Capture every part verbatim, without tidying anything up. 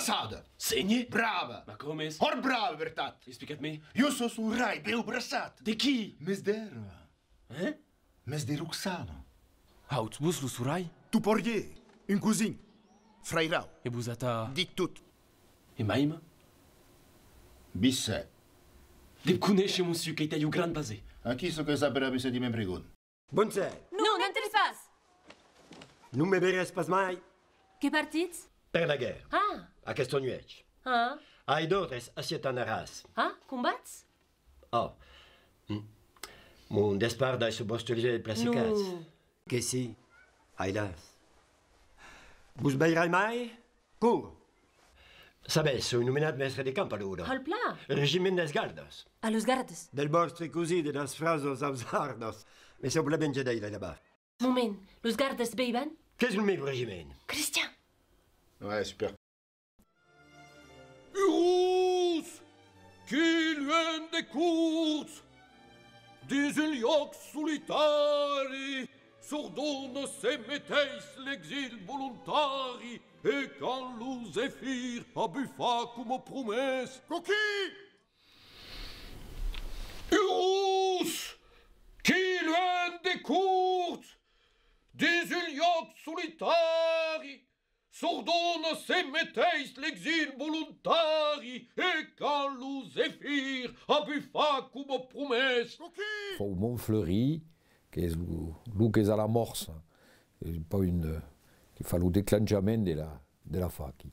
Sada! Sénher? Brava! Ma com es? Hòrt brava, vertat! Explica-t-me. Jo soi son rai, bèu braçat! De qui? Mes d'era. Hein? Mes de Roxana. Haut, vos lo son rai? Tu pòrger, un cosin, frairau. E vos ata? Dit tot. E maima? Visse. Deb conéisher, monsieur, qu'ei tà jo grand plaser. Aquí çò que s'apèra visse de men pregon. Bonser. Non, n'entres pas! Non me veretz pas mai. Que partitz? Per la guèrra. Ah! Aquesta nuèch. Ah! Ai d'òrdres, ací t'anaràs. Ah, combats? Oh. Mm. Mon despart dai sos vòstres uelhs plan secats. Non. Que si, ailàs. Vos veirai mai? Cor! Sabètz, soi nomenat mèstre de camp, alora. Hòrt plan! Regiment dels gardas. A los gardas. Del vòstre cosin de las frasas ausardas. Me sembla ben que d'ei la labar. Moment, los gardas veivan? Qu'es lo meu regiment. Cristian! Ouais, super. Urós, qui luènh de corts, dins un luòc solitari, s'ordona se meteis l'exil volontari, e quand lo zefir a bufat coma promés. Coquin! Urós, qui luènh de corts, dins un luòc solitari, s'ordona se meteis l'exil volontari, e quand lo zefir a bufat coma promés. Fau Montfleury, qu'es lo, lo qu'es a la Mòrsa, es pas un, eh, que fa lo declenchament de la, de la faki.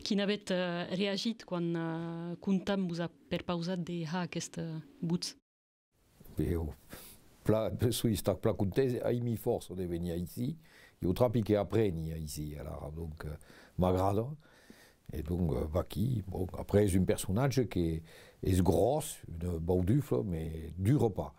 Quin avètz, eh, reagit quan, eh, Comptam vos a perpausat de har aqueste, eh, botz? Bè, plan, soi estat plan content, aimi fòrça de venir aicí, ieu trapi que apreni aicí, alara, donc, eh, m'agrada, e donc, eh, vaquí, bon, après es un personatge que es gròs, una baudufla, mais dura pas.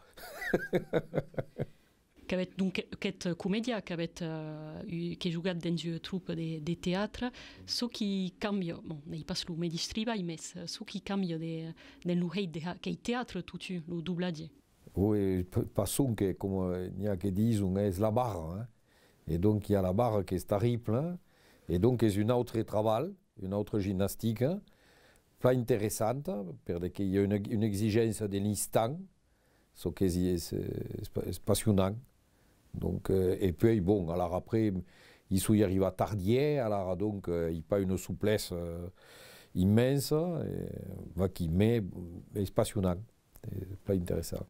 Qu'avètz donc queta comèdia, qu'avètz, eh, u-, que jogatz dens ua tropa de, de teatre, çò qui cambia, bon, n'ei pas lo medish tribalh, mès, eh, çò qui cambia de, dens lo hèit de ha-, qu'ei teatre, totun, lo doblatge. Oui, p-, pas sonque, coma, eh, n'i a que dison, es la barra, hein. E donc, i a la barra qu'es tarribla, hein. E donc, es un autre trabalh, una autra gimnastica, plan interessanta, per de que i a una, una exigéncia de l'instant, çò qu'es, es, es, es passionant. Donc, eh, e puèi, bon, alara après, i soi arribat tardièr, alara donc, eh, i a pas una soplessa, eh, immensa, eh, vaquí, mès es passionant, es plan interessant.